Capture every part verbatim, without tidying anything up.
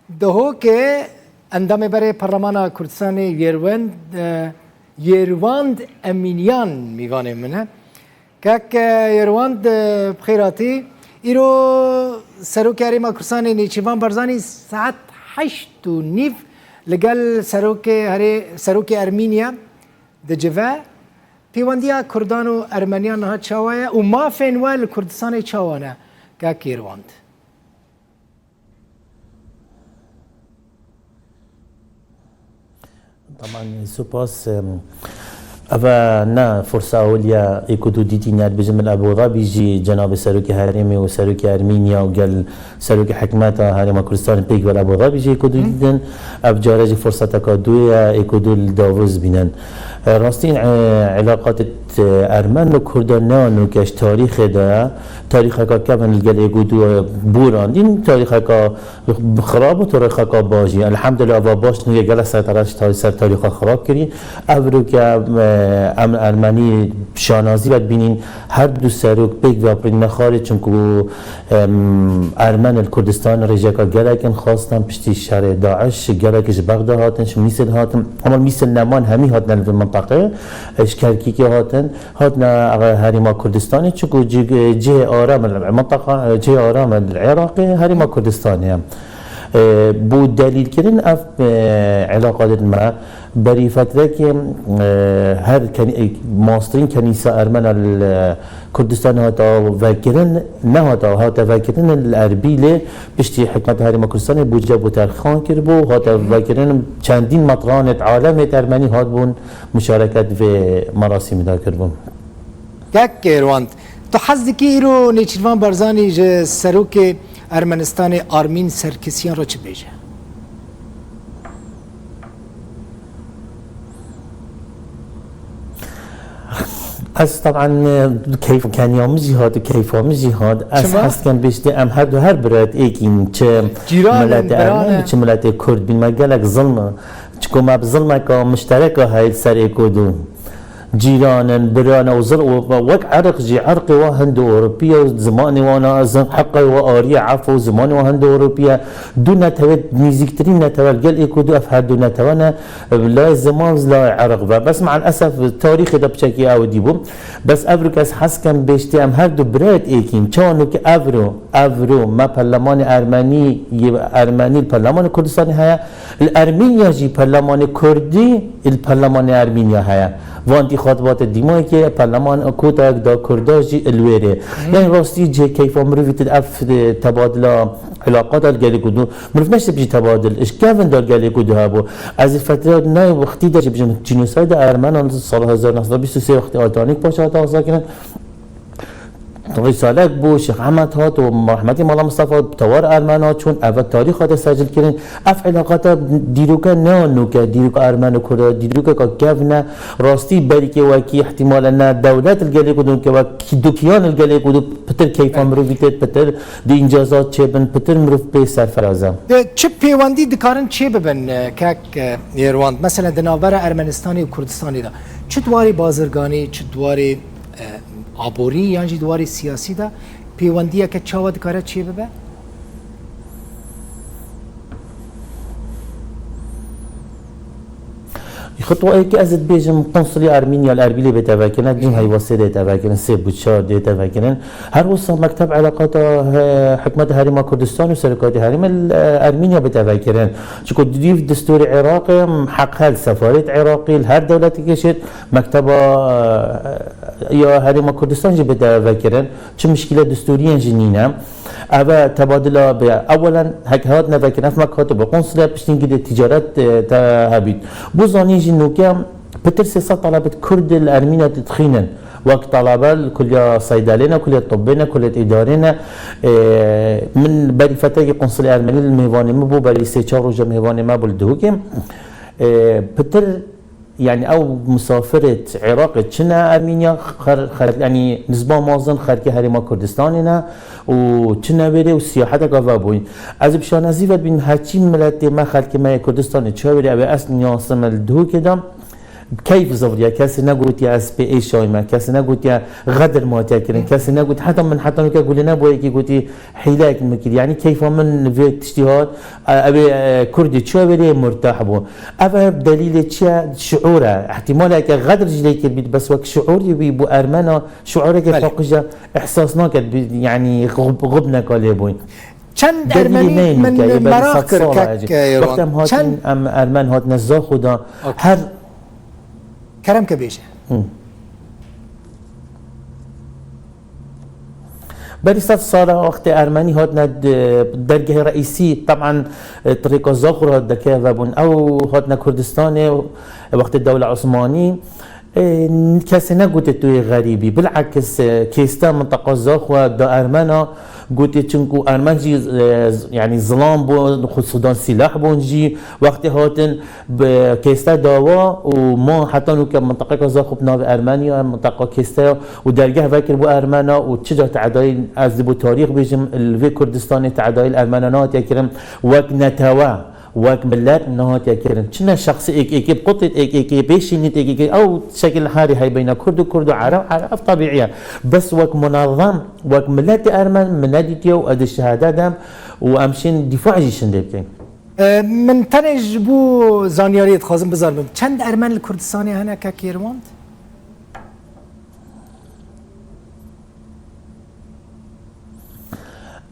Dehokê endamê berê Parlemana Kurdistanê Yerwend, e, Yerwand Emînyan mîvanê min e. Kek, e, Yerwand, e, bi xêr hatî. Îro Serokê Herêma Kurdistanê Nêçîrvan Barzanî saet heşt û nîv li gel Serokê Herê-, Serokê Ermîniya dicive. Pêwendiya Kurdan û Ermeniyan niha çawa ye û mafên we li Kurdistanê çawa ne? Kek Yerwand. Taban, spas. Em, eva ne fursa ewil ya ê ku tu dîtî ne dibêjim li Abu Dhabi jî cenabê Serokê Herêmê û Serokê Ermîniya û gel Serokê Hikûmeta Herêma Kurdistanê pêk ve li Abu Dhabi jî ê ku tu dîtin. Ev care jî fursateka dû ye ê ku tu li Davos bînin. E, rastîn, e, îlaqatê, e, Ermen û Kurdan ne nûke ji tarîxê de ye. Tarîxeka kevin li gel ê ku tu, e, bûrandîn, tarîxeka xirab û tarîxeka baş jî. Elhamdulillah, ava baş nûke gelek ser tarîx, ser tarîxa xirab kirî. Evroke, e, em Ermenî şanazî vedibînîn. Her du serok pêk ve pirîn nexarê, çunku, em, Ermen li Kurdistanê rêjeka gelek in, xastan piştî şerê DAIŞ, gelek ji Bexda hatin, ji Mîsil hatin. Ama Mîsil neman, hemî hatine li vê minteqê, e, ji Kerkûkê hatin. Hatine, e, Herêma Kurdistanê, çunku cih-, cihê aram li minteqa, cihê aram li Iraqê Herêma Kurdistanê ye. E, bo delîlkirin ev, e, îlaqatên me berî fetrekê, e, her kenî-, e, mastirîn kenîsa Ermena li Kurdistanê hate vekirin, nehate, hate vekirin li Erbîlê piştî hikûmeta Herêma Kurdistanê budce bo terxan kiribû, hate vekirin çendîn metranê alemê Ermenî hatibûn muşareket vê merasîmê de kiribûn. Kek Kêrwand, tu hez dikî îro Nêçîrvan Barzanî ji serokê Ermenistanê Armîn Serkisyan re çi bêje? Ez taban, e, keyf, keniya min jî hat û keyfa min jî hat. Ez Çima? Hez dikim bêjtê em her du her birayet êkîn, çi Cîran in, miletê biran Ermen, in. Çi miletê Kurd bîn, me gelek zilm e. Çiko me bi zilmeka miştereka heye li ser êk û du. Cîran in, biran e û zil û wek irq jî, irqê wa Hindo-Ewropî ye û zimanê wan a, zin-, heqê wa arî ye, efo û zimanê wa Hindo-Ewropî ye. Du netewe, nîzîktirîn netewe li gel êk û du ev her du netewe ne, bi layê ziman, bi layê irq ve. Bes me'el esef tarîxê de piçekî ew dî bû. Bes evroke ez hez kem bêjtê em her du birayet êkîn. Çawa nûke evro, evro me perlemanê Ermenî, yê Ermenî li perlemanê Kurdistanê heye, li Ermînya jî perlemanê Kurdî li perlemanê Ermînya heye. Van dî xatibatê dîmayekê perleman kotayek da Kurda jî li wêrê. Yanî rastî cihê keyfa mirovî tê ev, e, tebadila îlaqata li gelê Kurd û mirov neştê bijî tebadil. Ji kevin de li gelê Kurd hebû. Ez ê fetra nayê wextî de jî bijim, cînosayda Ermenan sala hezar neh sed û bîst û sê wextê Altanîk Paşa hate azakirin. Rîsalek bû, Şêx Ehmed hat û rehmetî Mala Mistefa bi tewar Ermena çûn, eve tarîxa de secil kirin. Ev îlaqata dîroke ne nûke, dîroka Ermen û Kurda, dîrokeka kevne. Rastî berîkê wekî îhtîmale ne dewlet li gelê Kurd û ke wekî dukiyan li gelê Kurd û pitir keyfa mirovî tê, pitir di încazat çêbin, pitir mirov pê serferaz e. De çi pêwendî dikarin çêbibin, e, kek, e, Yêrwand? Mesela di navbera Ermenistanê û Kurdistanê de çi di warê bazirganî, çi di warê e, aborî yan jî di warê siyasî de pêwendiyeke çawa dikare çêbibe? Xitwa êkê ez dibêjim, konsulê Ermînya li Erbîlê bê tevekirin, cihê Heyvasê dê tevekirin, sê buçar dê tevekirin. Her wisa mekteb îlaqata, e, hikûmeta Herêma Kurdistan û serokatê herêmê li, e, Ermînya bê tevekirin. Çiko dîv destûrê Iraqê, heq hel sefarêt Iraqî li her dewletekê şêt, mekteba, e, ya Herêma Kurdistan jî bide vekirin, çi mişkîle destûriyên jî nîne. Eve tebadila bi ewelen hek hatine vekirin, ev mek hatibe qonsule, piştî gidê ticaret, e, te hebît. Bo zanîn jî nûke pitir sê sed talebet Kurd li Ermînya dixwînin. Wek talebe li kuliya seydelê ne, kuliya tibbê ne, kuliya îdarê ne. E, min berî fetrekî qonsulê Ermenî li mêvanê min bû, berî sê çar roja mêvanê me bû li Dihokê. E, pitir Yani ew misafirêt Iraqê çine Ermînya, xer-, xer-, yani nisba mezin xelkê Herêma Kurdistanê ne û çine wêrê û siyaheteka vebûyî. Ez bi şanazî ve dibînim, herçî miletê me, xelkê me yê Kurdistanê çi wêrê, ew ê ez niyasim li Dihokê de, Keyf zivriya, kesê negotiye ez pê êşayî me, kesê negotiye xedir me hatiye kirin, kesê negot, heta min heta nûke gulê nebûye yekî gotî hîleyek min kir. Yanî keyfa min vê tiştî hat, e, ew ê, e, Kurdê çi wê lê murtah bû. Ev e delîlê çi ye? Şiûr e. Îhtimaleke xedir jî lê kiribît, bes wek şiûrî wî bû ermena, şiûreke Belê. paqij e, îhsas naket, bi-, yanî xub-, xubneka lê bûn. Çend Delîlê Ermenî neyên min wike, yê berî meraq sed kir, sala kek, hecî. e, Êwan. Wextê em hatin, Çend em Ermen hatine Zaxo da, Okey. her Kerem ke bêje. Hı. Berî sed sala wextê Ermenî hatine de-, dergehê reîsî, teban, e, tirêka Zaxo re deke vebûn. Ew hatine Kurdistanê, wextê dewla Osmanî, e, kesê negote tu yê xerîbî. Bilekis, e, kêste minteqa Zaxo da Ermena, gotê çinku Ermen jî, e, z-, yanî zilam bûn, xwe sudan sîlah bûn jî, wextê hatin, Bi kêste dawa û ma heta nûke minteqeka Zaxo bi navê Ermeniya, minteqa kêste ya û dergeh vekir bo Ermena û çi ca teedayî ez dibû tarîx bêjim, li vê Kurdistanê teedayî li Ermena nehatiye kirin, wek netewe, wek milet nehatiye kirin. Çi ne şexsî êk êkê biqutît, êk êkê bêşînît, êk êkê ew şekil herî hey beyna Kurd û Kurd û Ereb, Ereb, ev tebîî ye. Bes wek munezem, wek miletê Ermen, min nedîtiye û ez di şehade dem û em şên dîfa jî şindê bikin. E, min tenê ji bo zanyariyê dixwazim bizanibim, çend Ermen li Kurdistanê hene, kek Êrwand?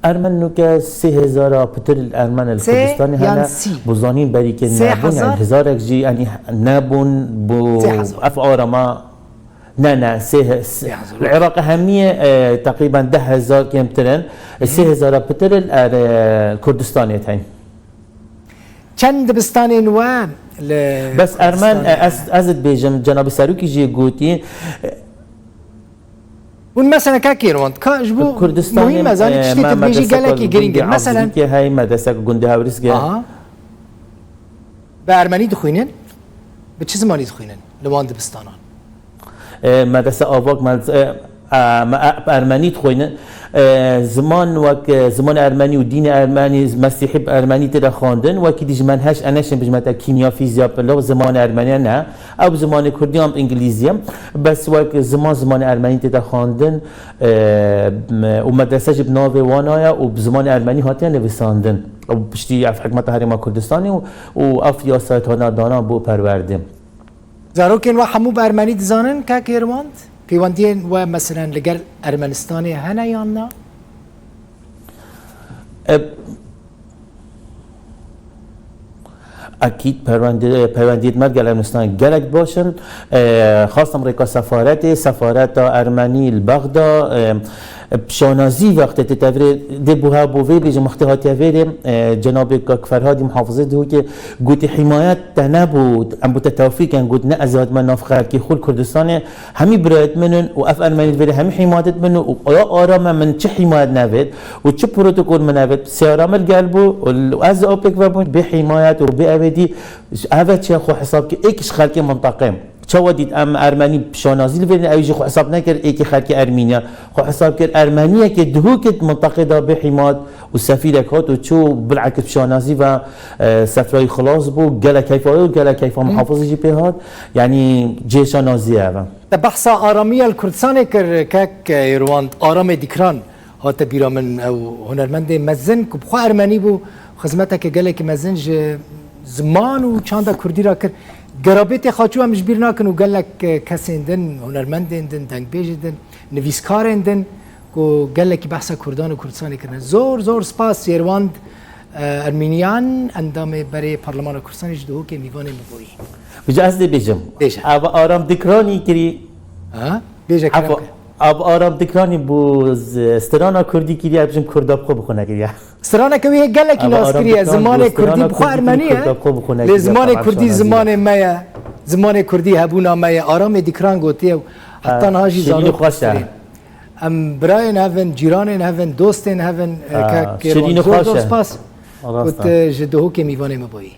Ermen nûke sê hezara pitir Ermen li Sê Kurdistanê yan hene. Sî? Bo zanîn berî ke Sê nebûn, hezar? yani hezarek jî, yani nebûn bo Sê hezar. ev arama. Ne, ne, sê he-, s-, Sê hezar. li Iraqê hemiyê, e, teqrîben deh hezar kêmtir in. Hı. Sê hezara pitir in, er, e, Kurdistanê tên. Çend dibistanên we li Bes Ermen, Kurdistanê e, ez, hene? ez dibêjim, Cenabê Serokî jî gotî, e, Hûn mesela kek Êrwand, ka ji bo Kurdistanê, muhîm e, zanî, e, tiştê me tu dibêjî medreseka gelekî gundê girîng e. Mesela Azrîkê hey, medreseka gundê Hewrîskê. Aha. Bi ermenî dixwînin? Bi çi zimanî dixwînin li wan dibistanan? E, medrese Avak, medrese, e, e, me, e, ermenî dixwînin. E, ziman wek, e, ziman ermenî û dînê ermenî, mesîhî bi ermenî tê de xwendin. Wekî dî ji menheç, e, neşên bijmete kîmya, fîzya, pilo, ziman ermenî ne. Ew bi zimanê kurdî an bi îngilîzî ye. Bes wek ziman, zimanê ermenî tê de xwendin, e, me, û medrese jî bi navê wana ye û bi zimanê ermenî hatiye nivîsandin. Ew piştî ev hikûmeta Herêma Kurdistanê û, û ev yasayê tane dana bo perwerdê. Zarokên we hemû bi ermenî dizanin, kek Êrwand? Pêwendiyên we, meselen, li gel Ermenistanê hene yan na? E, Ekîd perwendê-, peywendiyê me gel Ermenistan gelek baş in. E, xastem rêka sefaretê, sefareta Ermenî li Bexda, e, şanazî wextê tê tevirê dê buha bo vê bêjim wextê hatiye vêrê, e, cenabê Kak Ferhadî muhafizê Duhokê gotî hîmayet te nebû, em bo te tewfîk in, got ne ez hatime nav xelkê xwe li Kurdistanê, Hemî birayêt min in û ev Ermenî divêrê hemî hîmayet min in û ya arame min çi hîmayet nevêt û çi protokol min nevêt, seyara min gel bû û ez û ew pêk vebûn bê hîmayet û bê evêdî ev e çiya xwe hesab kir êk ji xelkê minteqê. Çawa dît em Ermenî şanazî li vêrîn ew jî xwe hesab nekir êkî xelkê Ermîniya. Xwe hesab kir Ermeniyekê Duhokê di minteqê de bê hîmayet û sefîrek hat û çû bilekis bi şanazî ve, e, sefrayî xilas bû, gelek keyfa wê û gelek keyfa Hı. muhafizê jî pê hat. Yanî cihê şanaziyê ev e. Te behsa aramiya li Kurdistanê kir, kek Êrwand, Aramê Dîkran hate bîra min, ew hunermendê mezin ku bi xwe ermenî bû, xizmeteke gelekî mezin ji ziman û çanda kurdî re kir. Gerabêtê Xaçû em ji bîr nakin û gelek kesên din, hunermendên din, dengbêjên din, nivîskarên din ku gelekî behsa Kurdan û Kurdistanê kirine. Zor, zor spas Êrwand, e, Ermîniyan, endamê berê Parlemana Kurdistanê ji Duhokê mîvanê min bûyî. Vêca ez dê bêjim. Bêje. Ev Aram Dikranî kirî. Ha? Bêje, kerem Efo, ke. Ev Aram Dikranî bû z-, strana Kurdî kiriye, bêjim Kurda bi xwe bi xwe nekiriye. Straneke wî gelekî Ev nas Aram kiriye. Dikran Zimanê bû Kurdî strana bi xwe Kurdî ermenî Kurda ye. bi xwe bi xwe Lê nekiriye, zimanê Taban Kurdî Şanazî. zimanê me ye. Zimanê Kurdî hebûna me ye. Aramê Dikran gotiye û heta Ha, niha jî şirîn û zarok xweş e. distînin. Em birayên hev in, cîranên hev in, dostên hev in, e, Ha, kek şirîn Kêrwan. û Zor, xweş zor e. spas. Rast Ku e. tu ji Duhokê mîvanê me bûyî.